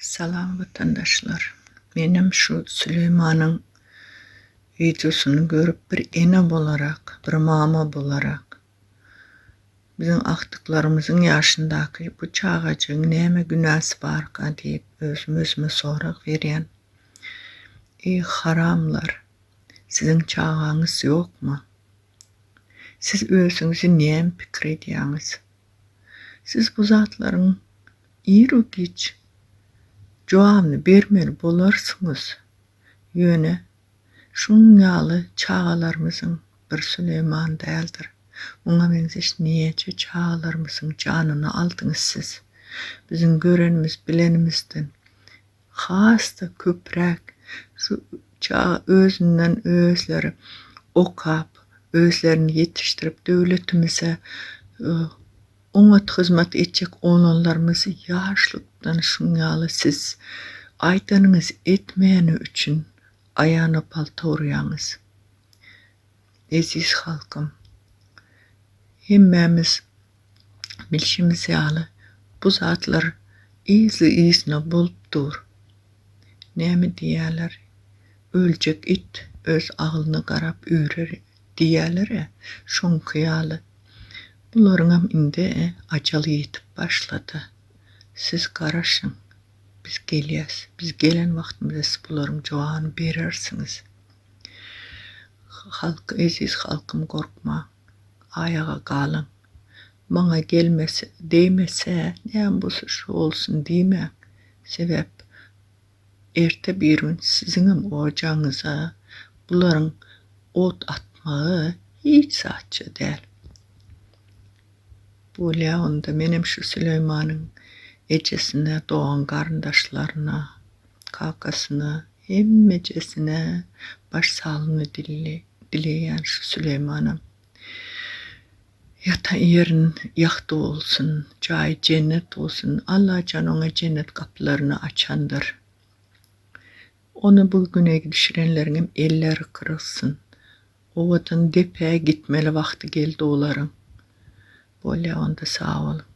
Salam watandaşlar. Menem şu Süleýmanyň wideosyny görüp bir ene bolarak, bir mama bolarak biziň agtyklarymyzyň ýaşyndaky bu çagajygyň näme günäsi barka diýip özüm özüme sorag berýän. Eý haramlar, siziň çagaňyz ýokmy? Siz özüňizi näme pikir edýäňiz? Siz bu zatlaryň iru-giç jogabyny bermeli bolarsyňyz. Ýöne şunuň ýaly çagalarymyzyň bir Süleýman däldir. Muňa meňzeş näçe çagalarymyzyň janyny aldyňyz siz. Biziň görenimiz, bilenimizden has-da köpräk şu çaga özünden özleri okap, özlerini ýetişdirip döwletimize oňat hyzmat etjek oglanlarymyzy ýaşlykdan şuň ýaly siz aýdanyňyzy etmäni üçin aýana palta urýaňyz. Eziz halkym, hemmämiz bilşimiz ýaly bu zatlar yzly-yzyna bolup dur. Näme diýýäler, öljek it öz aglyna garap üýrer diýýäler-ä, şoňky ýaly. Bularyňam indi ajaly ýetip başlady. Siz garaşyň, biz gelýäs. Biz gelen wagtymyzda siz bularyň jogabyny berersiňiz. Halk, eziz halkym gorkmaň. Aýaga galyň. Maňa gelmese, degmese, näme bolsa şo bolsun diýmäň. Sebäp erte bir gün siziňem ojagyňyza bularyň ot atmagy hiç zatça däl. Bolýa onda menem şu Süleýmanyň ejesine, dogan garyndaşlaryna, kakasyna, hemmejesine baş saglygyny dileýän şu Süleýmanam. Ýatan ýerin ýagty bolsun, jaýy jennet bolsun, Allajan oňa jennet gapylaryny açandyr. Ony bu güne düşürenleriňem elleri gyrylsyn. Owadan depä gitmeli wagty geldi olaryň. Bolýa onda sag boluň.